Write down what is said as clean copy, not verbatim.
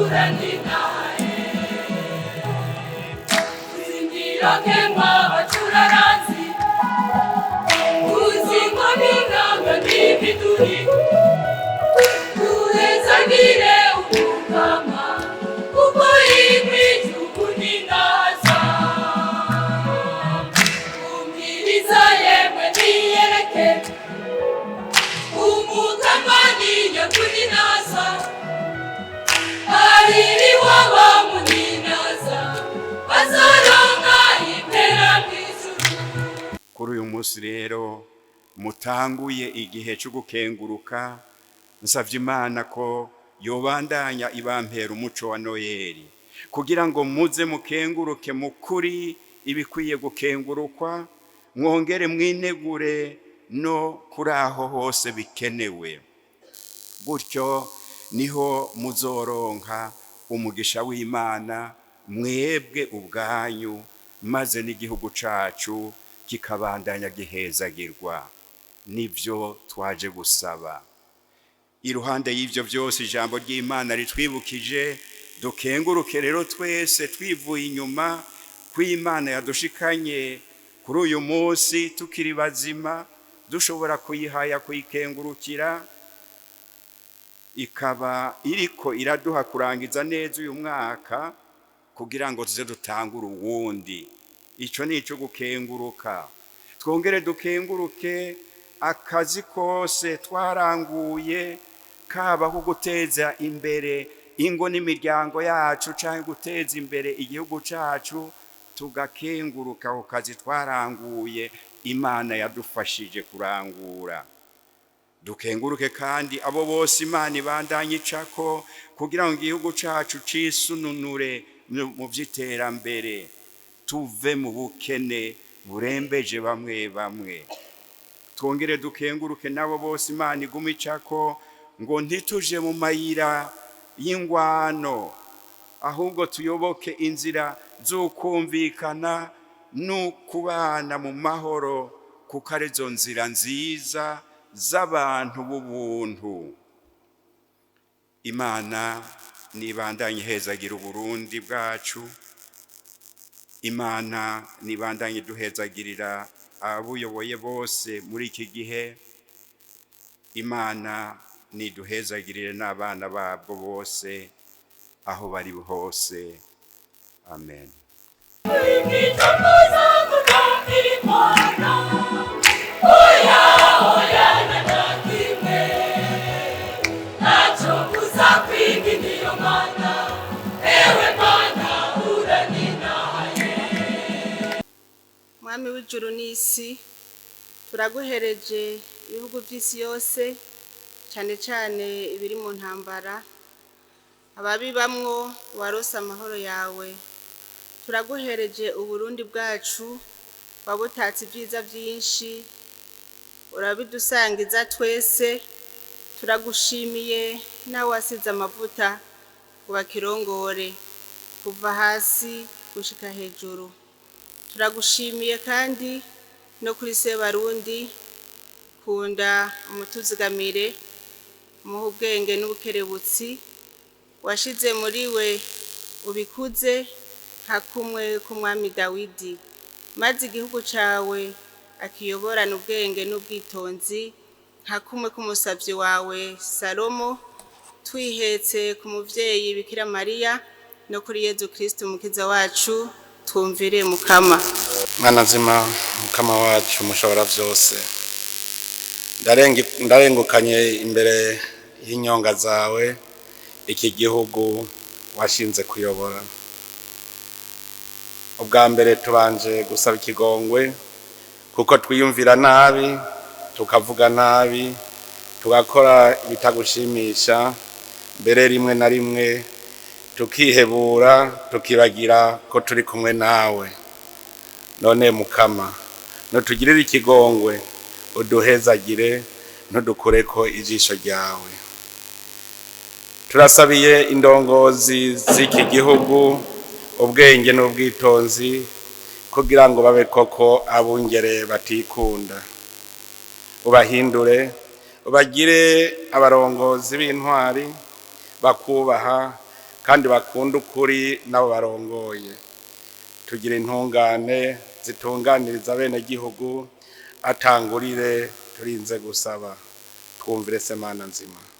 Uraninaye Uzingirakemwa bacuraranzi Uzingo n'inanga n'imiduri Tuhezagire umukama kuko yigwijugu n'inaza Umviriza yemwe niyereke Umukama niyakuninaza Ahiriwe abamuninaza bazoronka impera mw'ijuru. Kuri uyu munsi rero mutanguye igihe cyo gukenguruka, nsavye Imana ko yobandanya ibampera umuco wa Noyeli kugira ngo muze mukenguruke mukuri ibikwiye gukengurukwa, mwongere mwinegure no kuri aho hose bikenewe. Gutyo niho muzoronka umugisha w'Imana mwebwe ubwanyu, maze n'igihugu cacu kikabandanya gihezagirwa. Nibyo twaje gusaba. Iruhande y'ivyo byose ijambo ry'Imana ritwibukije, dukenguruke rero twese twivuye inyuma ko Imana yadushikanye kuri uyu munsi tukiri bazima, dushobora kuyihaya kuyikengurukira, ikaba iriko iraduha kurangiza neza uyu mwaka kugira ngo tuze dutangure uwundi. Ico ni ico gukenguruka. Twongere dukenguruke akazi kose twaranguye, kaba ko guteza imbere ingo n'imiryango yacu canke guteza imbere igihugu cacu, tugakenguruka ako kazi twaranguye Imana yadufashije kurangura. Dukenguruke kandi abo bose Imana ibandanye icako kugira ngo igihugu cacu cisununure mu vy'iterambere, tuve mu bukene burembeje bamwe bamwe. Twongere dukenguruke nabo bose Imana iguma icako ngo ntituje mu mayira y'ingwano, ahubwo tuyoboke inzira z'ukumvikana n'ukubana mu mahoro, kuko arizo nzira nziza z'abantu b'ubuntu. Imana nibandanye ihezagira Uburundi bwacu, Imana nibandanye iduhezagirira abuyoboye bose muri iki gihe, Imana niduhezagirire n'abana babwo bose aho bari hose. Amen. Oya, oya, na kimwe ntacyo uzakwiga niyo mana, ewe mana uraninaye. Mwami w'ijuru n'isi, turaguhereje ibihugu by'isi yose, cyane cyane ibiri mu ntambara, ababibamwo warose amahoro yawe. Turaguhereje Uburundi bwacu, wabutatse ibyiza byinshi, urabidusangiza twese. Turagushimiye nawe wasize amavuta ngo bakirongore kuva hasi gushika hejuru. Turagushimiye kandi no kuri Sebarundi, kunda umutuzigamire, umuhe ubwenge n'ubukerebutsi washize muri we, ubikuze nka kumwe k'umwami Dawidi, maze igihugu cawe akiyoborane ubwenge n'ubwitonzi nka kumwe k'umusavyi wawe Salomo, twihetse ku muvyeyi Bikira Mariya no kuri Yezu Kristu umukiza wacu. Twumvire Mukama. Mwana nzima, Mukama wacu mushobora byose, ndarengukanye imbere y'inyonga zawe iki gihugu washinze kuyobora. Ubwa mbere tubanje gusaba ikigongwe kuko twiyumvira nabi, tukavuga nabi, tugakora ibitagushimisha, mbere rimwe na rimwe tukihebura, tukibagira ko turi kumwe nawe. None Mukama, nutugirire ikigongwe, uduhezagire, ntudukureko ijisho ryawe. Turasabiye indongozi z'iki gihugu ubwenge n'ubwitonzi kugira ngo babe koko abungere batikunda, ubahindure ubagire abarongozi b'intwari bakubaha kandi bakunda ukuri nabo barongoye. Tugira intungane zitunganiriza bene gihugu atangurire turinze gusaba. Twumvire se Mana nzima.